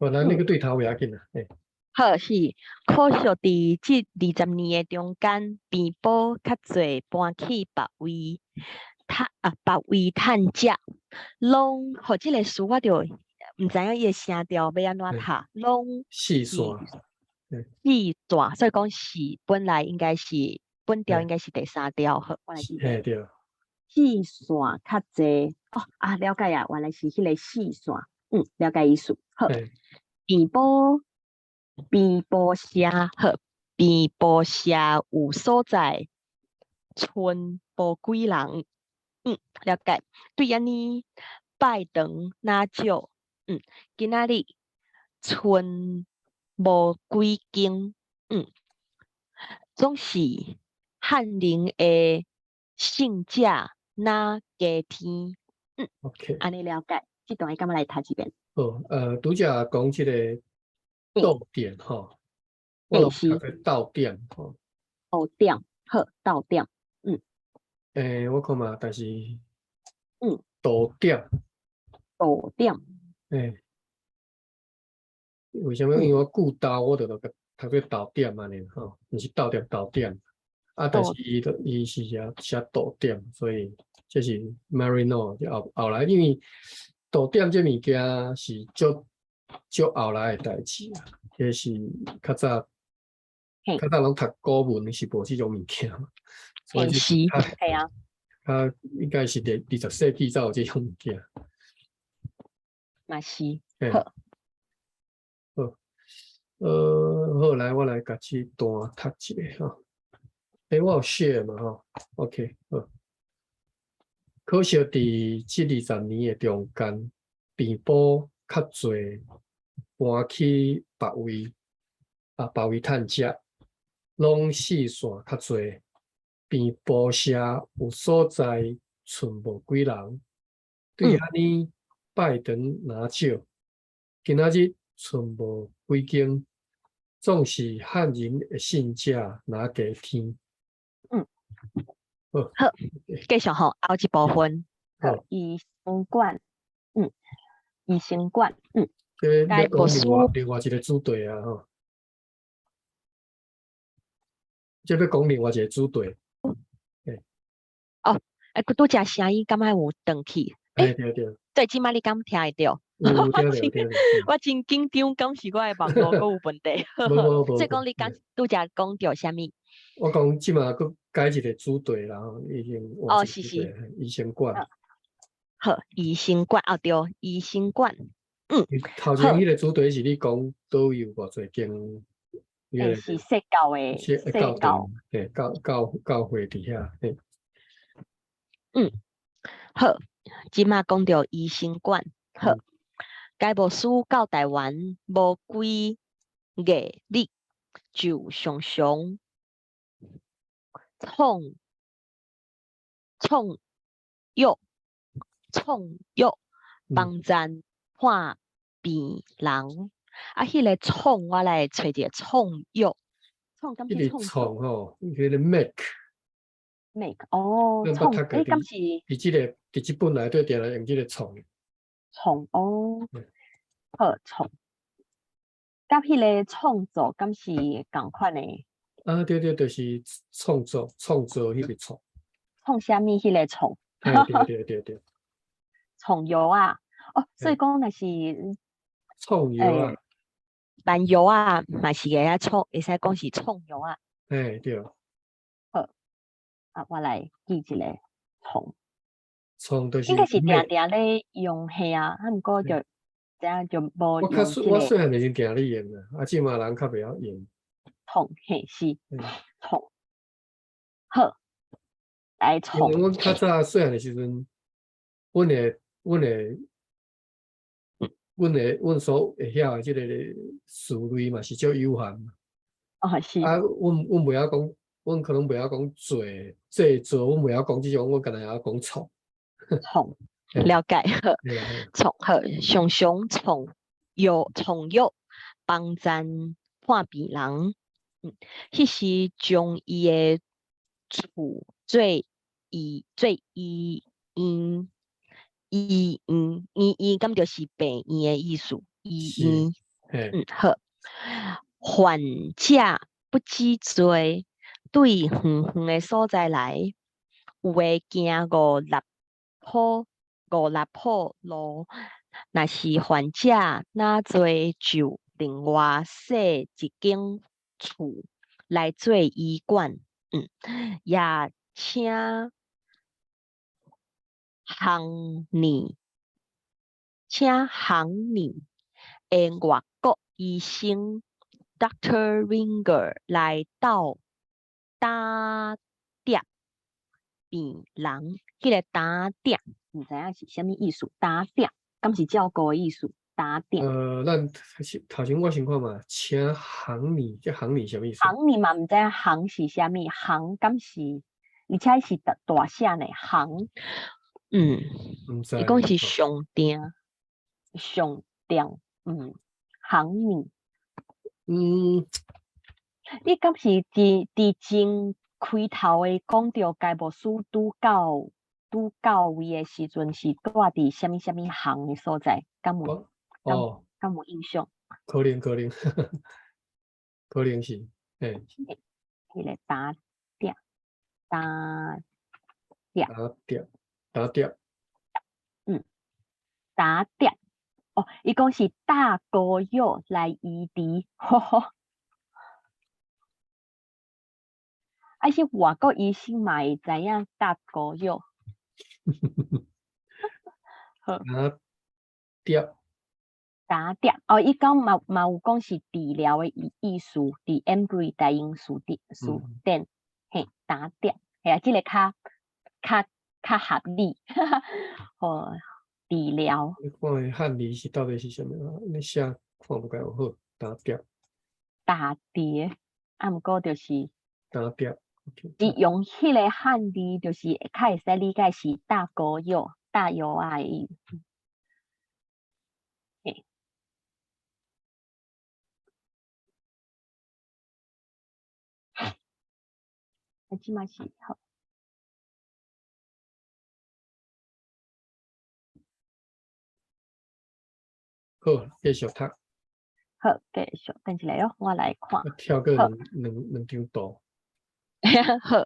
好，咱那個對頭袂要緊啦。欸。好，是，可惜佇這20年的中間，病埔較濟搬去別位趁啊，別位趁食，攏予這個詞我就毋知影伊的聲調欲按怎讀，攏四線，四線，所以講是本來應該是本調應該是第三調，好，我來記。嘿對。四線較濟哦啊，了解啊，原來是彼個四線，了解意思。好，病埔社，好，病埔社有所在，賰無幾人，了解。對按呢拜堂若少，今仔日賰無幾間，總是漢人的信者若加添，按呢了解。這段敢欲來讀一遍？好，拄才講這個逗點吼，我攏讀做逗點吼。逗點，好，逗點，欸，我看嘛，但是，逗點。逗點。欸。為啥物？因為我句頭我就讀做逗點按呢吼，毋是逗點逗點。啊，但是伊都伊是寫寫逗點，所以這是 Maryknoll 後後來，因為逗點這物件是足足後來的代誌啊，彼是較早較早攏讀古文是無這種物件嘛，所以是，係啊，較應該是佇20世紀才有這種物件。嘛是，好。好，好，來，我來共這段讀一下吼。欸，我有 share 嘛吼，OK，好。可惜佇這20年的中間，病埔較濟搬去別位，啊，別位趁食，攏四散較濟。病埔社有所在，賰無幾人。對按呢拜堂若少，今仔日賰無幾間，總是漢人的信者若加添。好，好，繼續吼，後一部分。好，醫生館，醫生館，這欲講另外另外一個主題啊，吼。這欲講另外一個主題。哦，欸，拄才聲音敢會有斷去？欸，對對。對，這擺你敢聽會著？有聽著聽著。我真緊張，敢是我的網路閣有問題？無無無。所以講你剛拄才講著啥物？我講這馬閣改一個主題啦，吼，已經哦，是是。醫生館。好，醫生館，哦對，醫生館。頭前彼個主題是你講佗位有偌濟間？欸，是說教的，說教。對，教會佇遐，嘿。好，這馬講著醫生館，好。該牧師到台灣無幾月日，就常常創藥幫贊看病人。啊，彼個創我來揣一個創藥，創敢是彼個創吼，彼個 make。 make 哦，創，欸，敢是？佇這個佇這本內底定定用這個創。創哦，好創。佮彼個創作敢是仝款的？啊，對對，就是創作創造彼個創。創啥物？彼個創？對對對對。創藥啊！哦，所以講若是創藥啊，萬藥啊，嘛是會使創，會使講是創藥啊。欸，對。好，啊，我來記一個創。創就是應該是定定咧用彼啊，啊，毋過就這樣就無我較細我細漢時陣定咧用啊，啊，這馬人較袂曉用。創，嘿，是創。好，來創。因為阮較早細漢的時陣，阮所會曉的這個詞彙嘛是足有限嘛。哦，是。啊，阮袂曉講，阮可能袂曉講做製造，阮袂曉講這種，阮干焦會曉講創。創，了解。創好，常常創藥創藥幫贊看病人。彼時將伊的厝做醫做醫院，醫院醫院，敢就是病院的意思？醫院。嘿。嗯，好。患者不止濟，對遠遠的所在來，有的行五六鋪路。若是患者若濟，就另外設一間厝來做醫館。也請行內請行內的外國醫生 Doctor Ringer 來鬥打點病人。彼個打點，毋知影是啥物意思？打點，敢是照顧的意思？打點。咱頭先我先看嘛，請行內，這行內啥物意思？行內嘛毋知影行是啥物，行敢是，而且是大大寫呢，行。毋知。伊講是上定，上定，行內。你敢是佇真開頭的講著該牧師拄到位的時陣，是住佇啥物啥物巷的所在？敢有？哦，敢有印象？可能可能，可能是，嘿。彼個打點，打點。打點，打點。打點。哦，伊講是打膏藥來醫治，呵呵。啊是外國醫生嘛會知影打膏藥。好。打點。打點哦，伊講嘛有講是治療的意思，佇 Embree 大英辭典，嘿，打點，嘿啊，這個較合理，吼，治療。你看的漢字是到底是啥物啊？你寫看無夠好，打點。打點，啊，毋過就是。打點。是用彼個漢字，就是較會使理解是打膏藥、打藥仔的意思。嘿。啊，這馬是好。好，繼續讀。好，繼續，等一下喲，我來看。跳過兩張圖。好，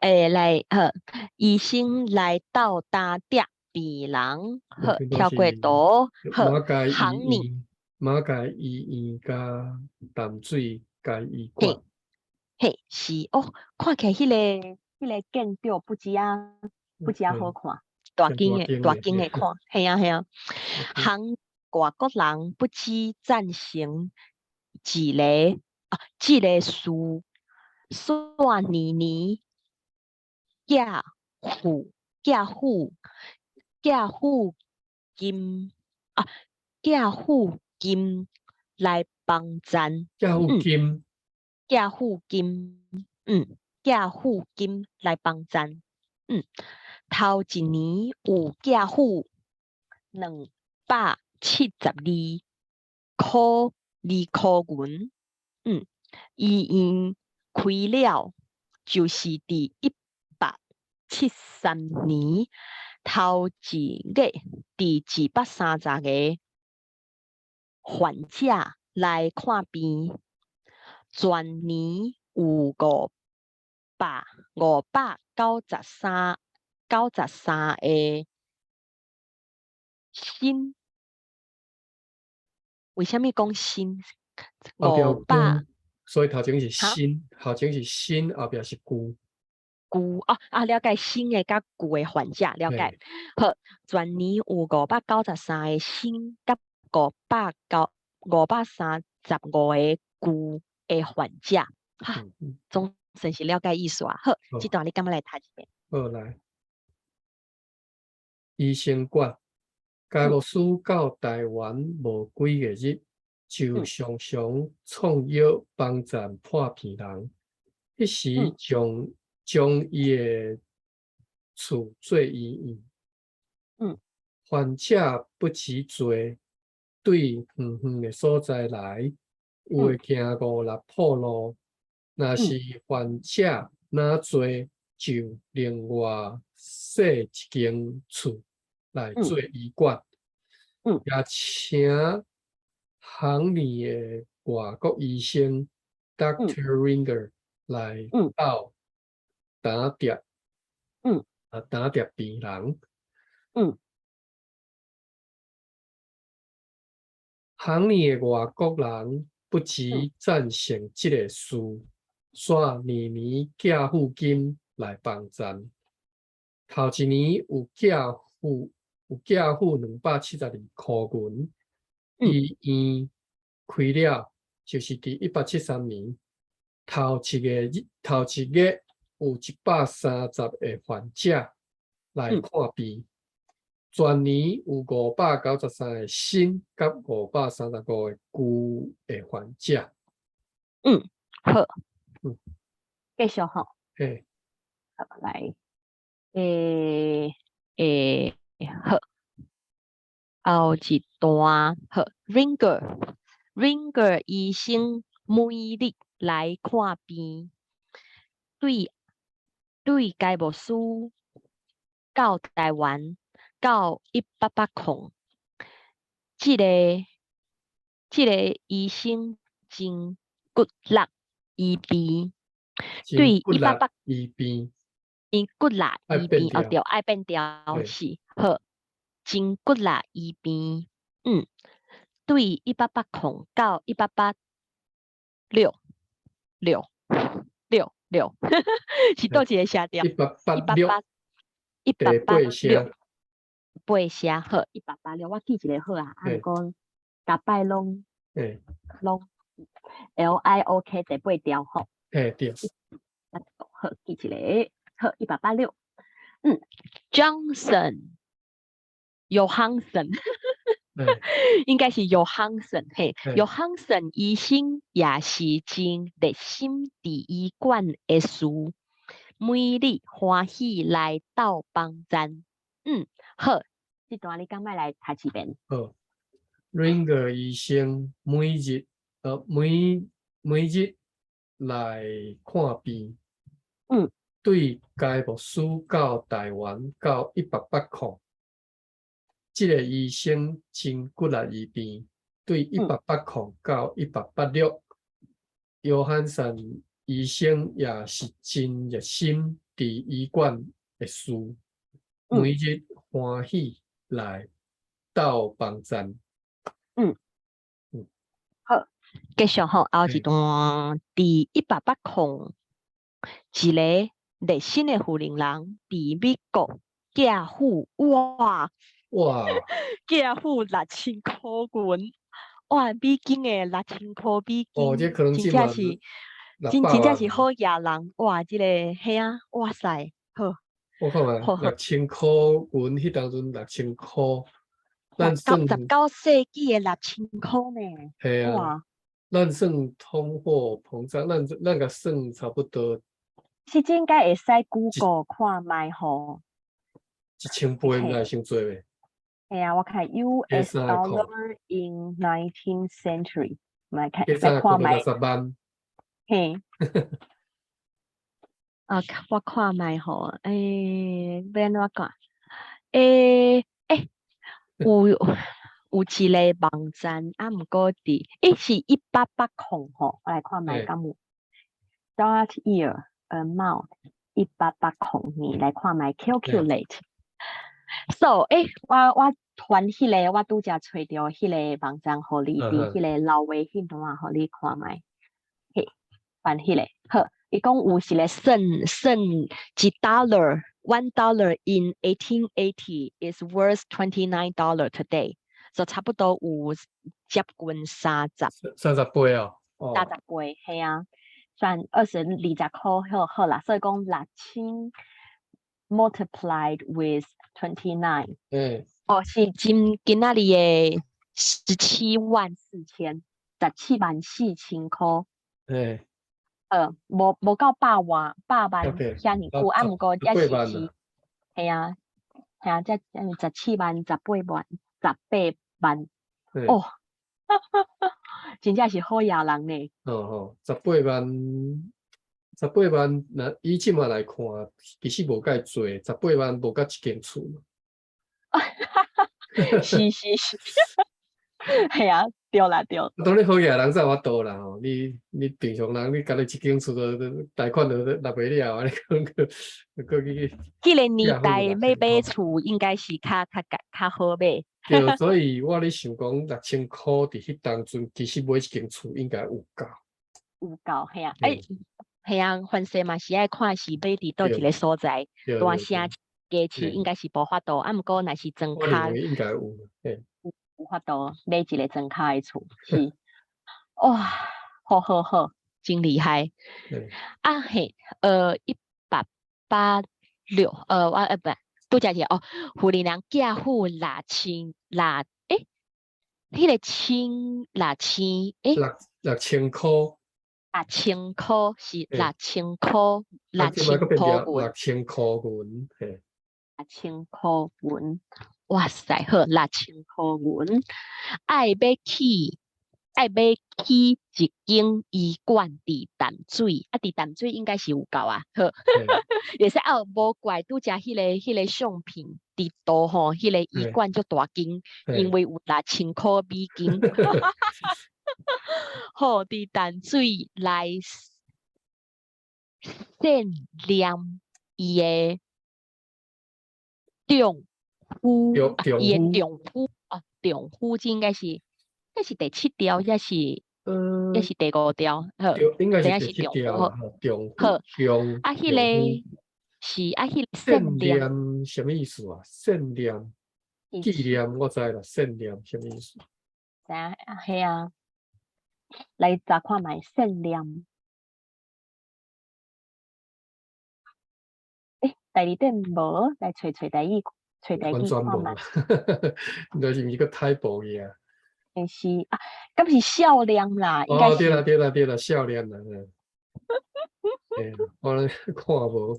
來，好，醫生來到打點病人，好，跳過圖，好，行內。馬偕醫院佮淡水家醫館。嘿，是哦，看起來彼個建築不止啊好看，大間的看，嘿啊嘿啊，行外國人不止贊成一個啊，這個事，煞年年寄付金啊，寄付金來幫贊，寄付金，寄付金，寄付金來幫贊，頭一年有寄付272箍2箍銀，醫院開了，就是佇173年頭一月，佇230個患者來看病，全年有593個新。為啥物講新？後壁有五百舊，所以頭前是新，頭前是新，後壁是舊。舊哦啊，了解新的佮舊的患者，了解。好，全年有593個新，佮535個舊的患者。哈，總算是了解意思啊。好，這段你敢欲來讀一遍？好，來。醫生館，該牧師到台灣無幾個日，就常常創藥幫贊破病人。彼時將伊的厝做醫院。患者不止濟，對遠遠的所在來，有的行五六鋪路。若是患者若濟，就另外設一間厝來做醫館。也請行里的外國醫生 Dr. Ringer 來到打碟，啊，打碟病人。行里的外國人不只贊成這个事，煞年年寄付金來幫贊。頭一年有寄付272箍銀，醫院開了，就是佇1873年，頭一個月有130個患者來看病。全年有593個新佮535個舊的患者。嗯，好。繼續吼。嘿。好，來，好。後一段，好，Ringer，Ringer 醫生每日來看病，對該牧師到台灣到1880，這個醫生真骨力醫病，對188 醫病，真骨力醫病，哦對，愛變調是好，真骨力醫病，對1880到1886六六六，是佗一个寫調？一八八六， 1886。八聲好，一八八六，我記一个好啊，啊毋過逐擺攏 LIOK 第八調吼。嘿對。好，記一个，好，一八八六。Johnson，約翰森，應該是約翰森，嘿，約翰森醫生也是真熱心佇醫館的事，每日歡喜來鬥幫贊。好，這段你敢欲來讀一遍？好，Ringer 醫生每日來看病。對該牧師到台灣到1880，這个醫生真骨力醫病，對1880到1886，約翰遜醫生也是真熱心佇醫館的事，每日歡喜來鬥幫贊。好，繼續吼，後一段，佇1880，一个熱心的富人佇美國寄付，哇！哇！寄付6000箍銀，哇！美金的六千箍美金，哦，這可能真正是，真正是好額人，哇！這个嘿啊，哇塞，好。我看覓六千箍銀，彼當陣六千箍，咱算19世紀的六千箍呢？嘿啊，咱算通貨膨脹，咱共算差不多。其實應該會使 Google 看覓吼。 1000倍應該傷濟袂？嘿啊，我看 US dollar in 19th century，我來看，來看覓。 60萬。嘿。啊，我看覓吼，欲按怎講？有一个網站，啊，毋過佇，是1880吼，我來看覓敢有。Dot year amount 1880年來看覓 calculate。So，我傳彼个，我拄才揣著彼个網站，予你佇彼個老話彼段，予你看覓。嘿，傳彼个好，伊講有一个算算一 dollar，$1 in 1880 is worth $29 today，so 差不多有接近三十。30倍哦。 30倍，嘿啊，算20箍好好啦，所以講6000 multiplied with 29，哦，是今仔日的174,000，174,000箍。無到百萬，100萬遐爾久，啊，毋過也是，嘿啊，嘿啊，才17萬、18萬、18萬，哦，真正是好額人呢。哦哦，十八萬，十八萬，若以這馬來看，其實無蓋濟，十八萬無甲一間厝。是是是，係啊，對啦對。當然好額人才有法度啦吼，你平常人你干焦一間厝都貸款都納袂了，你講閣去。彼个年代欲買厝應該是較好買。對，所以我咧想講6000箍佇彼當陣，其實買一間厝應該有夠。有夠，係啊，欸，係啊，凡勢嘛是愛看是買佇佗一个所在，大城家市應該是無法度，啊，毋過若是莊跤，應該有，嘿。有法度買一个莊跤的厝，是，哇，好好好，真厲害。啊嘿，186，我不，拄才是哦，婦人人寄付六千六，欸，彼个千六千，欸，6000箍。六千箍是六千箍，六千箍銀。6000箍銀，嘿。六千箍銀，哇塞，好，六千箍銀，愛欲起一間醫館佇淡水，啊，佇淡水應該是有夠啊，好，會使哦，無怪拄才彼个相片佇圖吼，彼个醫館足大間，因為有六千箍美金。好，佇淡水來獻念伊的丈夫，伊的丈夫啊，丈夫這應該是，這是第七條，抑是第五條？好，應該是第七條。好，好，啊，彼个是啊，彼个獻念啥物意思啊？獻念紀念我知啦，獻念啥物意思？知影，係啊，來查看覓獻念。欸，第二點無，來揣揣台語，揣台語看覓。應該是毋是閣 typo 去啊？欸是啊，敢是孝念啦？應該哦，對啦對啦對啦，孝念啦，欸，我咧看無。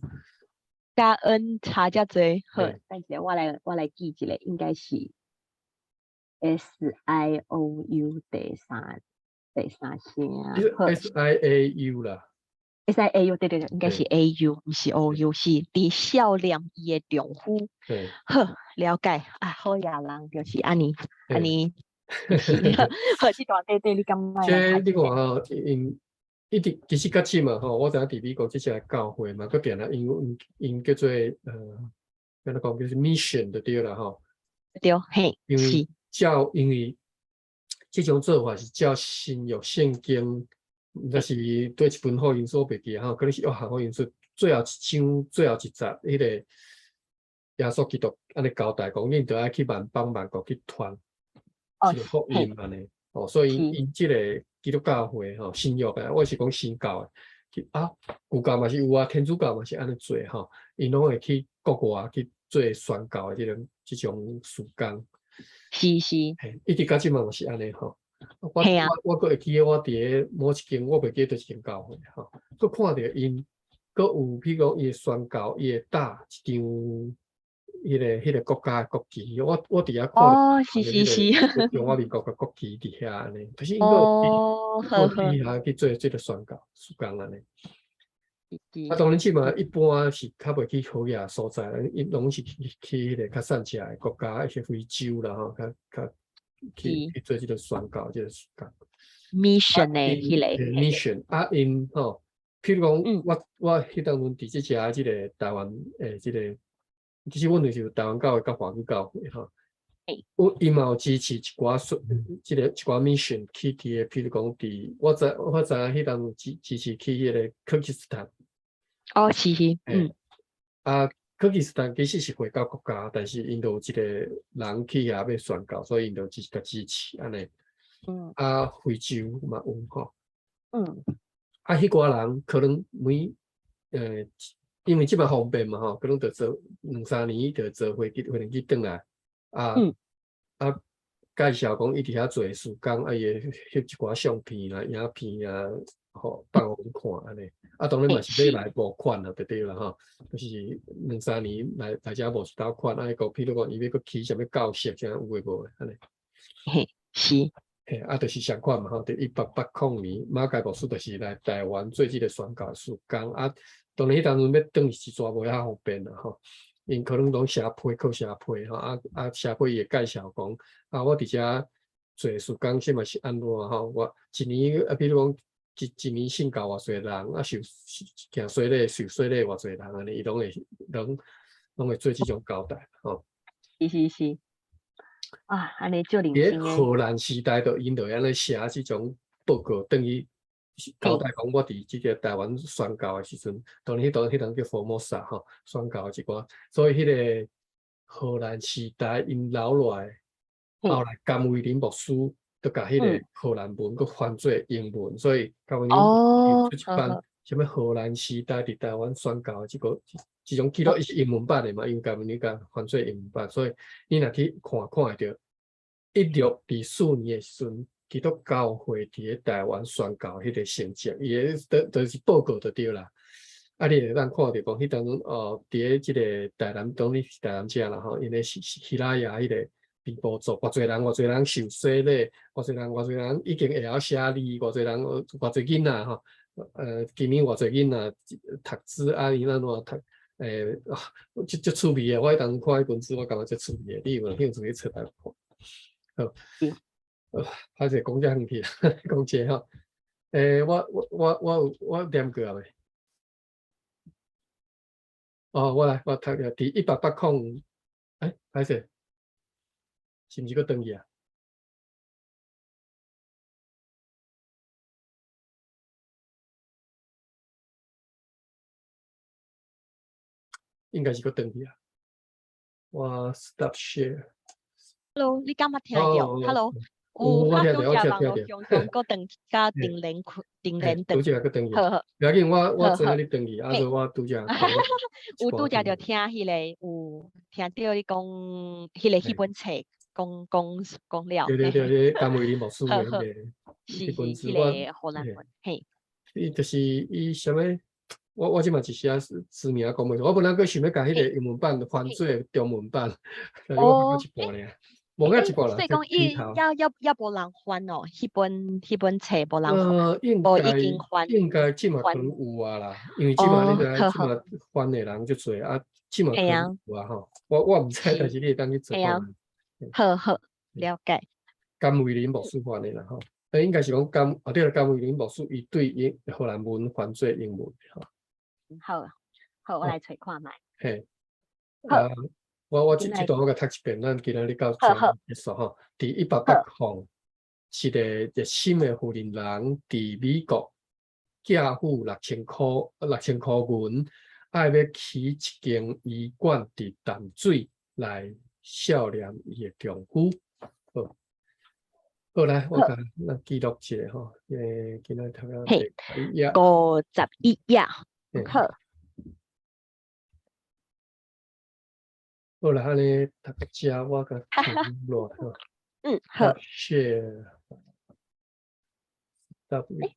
感恩差遮濟，好，等一下我來記一下，應該是 SIOU 第三聲。 SIAU 啦。 SIAU 對對對，應該是 AU，毋是 OU，是佇孝念伊的丈夫。好，了解啊，好野人就是按呢，按呢。好，這段對對，你感覺？這你看吼，𪜶一直其實較這嘛吼，我知影佇美國這些教會嘛，閣定定𪜶叫做按怎講叫做 mission 就對啦吼。對，嘿，因為照因為這種做法是照新約聖經，若是對一本福音書袂記吼，可能是約翰福音書最後一章最後一節，彼个耶穌基督按呢交代講，恁著愛去萬邦萬國去傳這个福音按呢，哦，所以𪜶這个基督教會吼，新約的，我是講新教的，啊，舊教嘛是有啊，天主教嘛是按呢做吼，𪜶攏會去國外去做宣教的這種事工。嘿，一直到這馬嘛是按呢吼。我閣會記得我佇咧某一間，我袂記佗一間教會吼，閣看著𪜶閣有，比如講伊會宣教，伊會搭一張彼个國家的國旗，我佇遐看中華民國的國旗佇遐按呢，就是𪜶閣有佇遐去做這个宣教事工按呢。啊，當然這馬一般是較袂去好額所在，𪜶攏是去彼个較散赤的國家，一些非洲啦吼，較去做這个宣教這个事工。 mission 的彼个 mission 啊，𪜶吼，譬如講，我彼當陣佇這遮這个台灣的這个，其實阮就是台灣教會佮華語教會吼。我伊嘛有支持一寡說，這个一寡 mission 去佇個，譬如講佇，我知影彼當陣支持去彼个科吉斯坦。哦，是是，嗯。啊，科吉斯坦其實是回教國家，但是𪜶就有一個人去遐欲宣教，所以𪜶就支共支持按呢。啊，非洲嘛有吼。啊，彼寡人可能每，因為這擺方便嘛吼，可能就坐兩三年就坐飛機飛機轉來，啊，啊，介紹講伊佇遐做事工，啊，伊會翕一寡相片啦、影片啊，吼，放予阮看按呢。啊，當然嘛是欲來募款啊，就對啦吼，就是兩三年來遮募一斗款，啊，伊講譬如講伊欲閣起啥物教室，啥有的無的按呢。嘿，是。嘿，啊，就是相款嘛吼，佇1880年，馬偕牧師就是來台灣做這个宣教事工，啊，當然彼當陣欲轉一逝無遐方便啦吼，𪜶可能攏寫批靠寫批吼，啊啊寫批伊會介紹講，啊，我佇遮做事工什物是按怎吼？我一年啊，比如講一年信教偌濟人，啊受行洗禮受洗禮偌濟人按呢，伊攏會攏會做這種交代吼。是是是，啊，按呢足認佇咧真的。荷蘭時代，就𪜶就按呢寫這種報告，轉去交代講，我佇這個台灣宣教的時陣，當然彼當叫福摩薩吼，宣教的一寡，所以彼個荷蘭時代𪜶留落來，後來甘為霖牧師就共彼個荷蘭文閣翻做英文，所以甘為霖有出一版啥物荷蘭時代佇台灣宣教的這個這種記錄，伊是英文版的嘛，因為甘為霖共翻做英文版，所以你若去看看會著，1624年的時陣，基督教會佇咧台灣宣教彼個成績，伊个就是報告就對啦。啊，你會當看著講，彼當陣哦，佇咧這個台南，當然是台南遮啦吼，𪜶咧是西拉雅彼個平埔族，偌濟人偌濟人受洗禮，偌濟人偌濟人已經會曉寫字，偌濟人偌濟囡仔吼，今年偌濟囡仔讀書啊，𪜶按怎讀？啊，足足趣味的，我彼當陣看彼本書，我感覺足趣味的，你有興趣去揣來看。好，歹勢講遮遠去，講這吼。我念過啊未？哦，我來，我讀著，佇180，歹勢，是毋是閣轉去啊？應該是閣轉去啊。我 stop share。 Hello，你敢捌聽著？Hello，有，我聽著，拄我才網聽著。路常常閣轉甲停連停連拄才閣轉去。好好。無要緊，我知影你轉去，啊，所以我拄才。有拄才著聽彼個，有聽著你講彼個彼本冊，講講講了。對對對，甘為霖牧師的彼個，是是，彼個荷蘭文，嘿。伊就是伊啥物？我這馬一時仔字名講袂出，我本來閣想欲共彼個英文版翻做中文版，但是我講一半爾，無甲一半啦。所以講伊猶無人翻哦，彼本冊無人翻，應該應該這馬可能有啊啦，因為這馬你知影，這馬翻的人足濟啊，這馬可能有啊吼。我毋知，但是你會當去揣看。好好，了解。甘為霖牧師翻的啦吼，應該是講甘，哦對啦，甘為霖牧師伊對英荷蘭文翻做英文吼。好，好，我來揣看覓。嘿，啊，我這段我共讀一遍，咱今仔日到這結束吼。佇180空，一個熱心的婦人人佇美國寄付6000箍銀，愛欲起一間醫館佇淡水來孝念伊的丈夫。好，好來，我共咱記錄一下吼。今仔讀到第一頁。51頁。好。好啦，按呢讀到遮，我共停落吼。嗯，好。 Share。W。